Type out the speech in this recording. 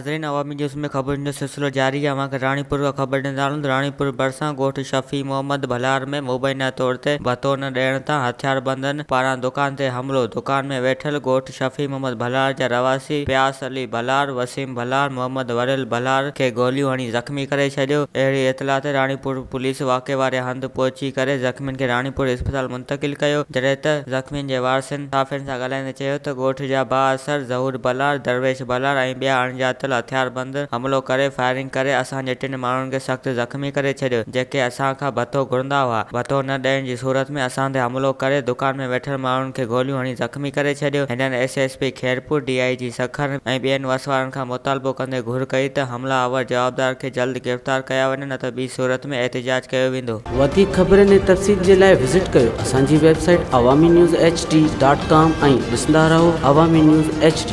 ناظرين عوامي نيوز ۾ خبرن جو سلسلو جاري آهي اوهان کي راڻيپور کان خبر ڏيندا هلون ته راڻيپور ڀرسان ڳوٺ شفيع محمد ڀلار ۾ مبينا طور تي ڀتو نه ڏيڻ تان هٿياربندن پاران دڪان تي حملو دڪان ۾ ويٺل ڳوٺ شفيع محمد ڀلار جا رهواسي پياس علي ڀلار، وسيم ڀلار، محمد وريل ڀلار کي گوليون هڻي زخمي ڪري ڇڏيو اهڙي اطلاع تي راڻيپور پوليس واقعي واري هنڌ پهچي ڪري زخمين کي راڻيپور اسپتال منتقل ڪيو جڏهن ته زخمين جي وارثن صحافين سان ڳالهائيندي چيو ته ڳوٺ جا بااثر ظهور ڀلار، درويش ڀلار ۽ ٻيا اڻڄاتل هٿياربند حملو ڪري فائرنگ ڪري اسان جي ٽن ماڻهن کي سخت زخمي ڪري ڇڏيو جيڪي اسان کان ڀتو گهرندا هئا، ڀتو نه ڏيڻ جي صورت ۾ اسان تي حملو ڪري دڪان ۾ ويٺل ماڻهن کي گوليون هڻي زخمي ڪري ڇڏيو، هنن S S P Khairpur, D I G Sukkur ۽ ٻين وس وارن کان مطالبو ڪندي گهر ڪئي ته حملا آور جوابدار کي جلد گرفتار ڪيا وڃي نه ته ٻي صورت ۾ احتجاج ڪيو ويندو. وڌيڪ خبرن ۽ تفصيل جي لاء وزٽ ڪيو اسان جي website Awami news H D dot com ۽ ڏسندا رهو عوامي نيوز ايڇ ڊي.